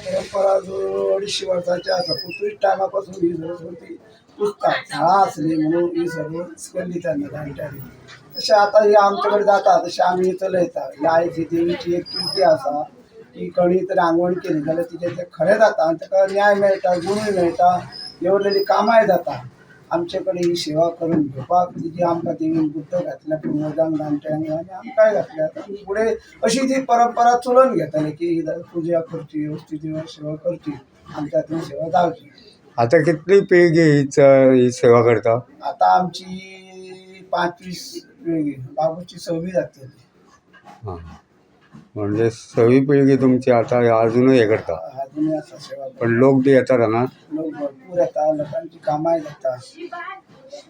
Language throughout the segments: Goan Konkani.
परंपरा जो 250 वर्सांची आसा. पुर्तुगीज टायमा पासून ही सरस्वती पुजतात. शाळा आसली म्हणून ही सर्व केल्ली तेन्ना जाणट्यांनी. तशें आतां ही आमचे कडेन जाता तशें आमी चलयता. ही आयज ही देवीची एक कीर्ती आसा की कोणी तरी आंगवण केली जाल्यार तिजें तें खरें जाता आनी ताका न्याय मेळटा, गुणूय मेळटा, दवरलेली कामांय जाता. आमचे कडेन ही सेवा करून घेवपाक तिजी आमकां देवीन बुद्द घातल्या पुर्वजांक, जाणट्यांक आनी आमकांय घातल्या. आमी फुडें अशी ती परंपरा चलोवन घेतले की ही पुजा करची, वेवस्थीत सेवा करची, आमच्या हातून सेवा जावची. आता कितली पिळगी ही सेवा करता? आता आमची 25 पिळगी, बाबूची 26 जातली. हां, म्हणजे सवी पिळगी तुमची आता अजूनय हे करता. अजूनय आसा सेवा करता. पण लोक बी येतात हांगा? लोक भरपूर येता, लोकांची कामांय जाता.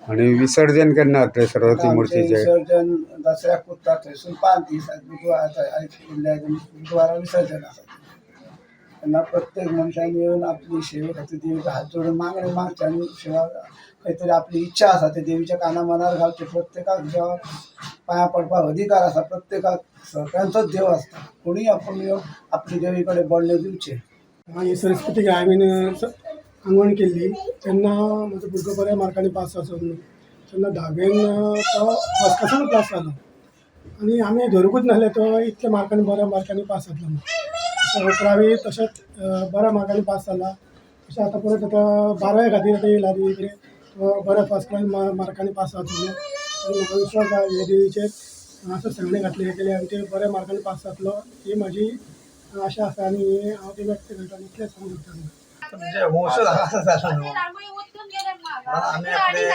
आणि विसर्जन केन्ना जातलें सरस्वती आमचें मूर्तीचें? विसर्जन दसऱ्याक करता, थंयसून 5 दीस बुधवार, बुधवारा विसर्जन आसा. तेन्ना प्रत्येक मनशान येवन आपली सेवे खातीर देवीक हात जोडून मागणें मागचें आनी सेवा खंय तरी आपली इच्छा आसा ते देवीच्या काना मनार घालचे. प्रत्येकाक देवाक पांयां पडपाक अधिकार आसा. प्रत्येकाक सगळ्यांचोच देव आसता. कोणीय आपूण येवन आपली देवी कडेन बोडणें दिवचें. मागीर सरस्वतीक हांवें आंगवण केल्ली तेन्ना म्हजो भुरगो बऱ्या मार्कांनी पास जावचो म्हणून. तेन्ना धावेन तो फर्स्ट क्लासान पास जालो आनी आमी धरुंकूच नासलें तो इतल्या मार्कांनी बऱ्या मार्कांनी पास जातलो म्हणून. अकरावी तशेंच बऱ्या मार्कांनी पास जाला. तशें आतां परत आतां बारावे खातीर आतां येयला देवी कडेन तो बऱ्या फर्स्ट क्लास मार्कांनी पास जातलो म्हणून. आनी म्हाका विश्वास आसा हे देवीचेर असो सांगणें घातलें हें केलें आनी ते बऱ्या मार्कांनी पास जातलो ही म्हजी आशा आसा आनी हें हांव ती व्यक्त करता आनी इतलेंच सांगूंक सोदता. म्हणजे वंश जालो न्हू, म्हणून आमी आपले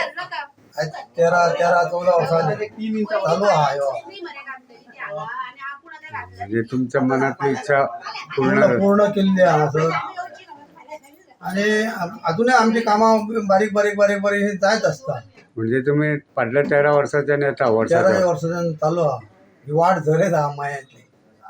आयज 13-14 वर्सांनी चालू आहा ह्यो. म्हणजे तुमच्या मनातली इच्छा पूर्ण पूर्ण पूर्ण केल्ली आहा सर. आनी अजूनय आमची कामां बारीक बारीक बारीक बारीक जायत आसता. म्हणजे तुम्ही फाटल्या 13 वर्साच्यान येता? 13 वर्साच्या वर्साच्यान चालू आहा ही वाट झरयत आहा मायांतली.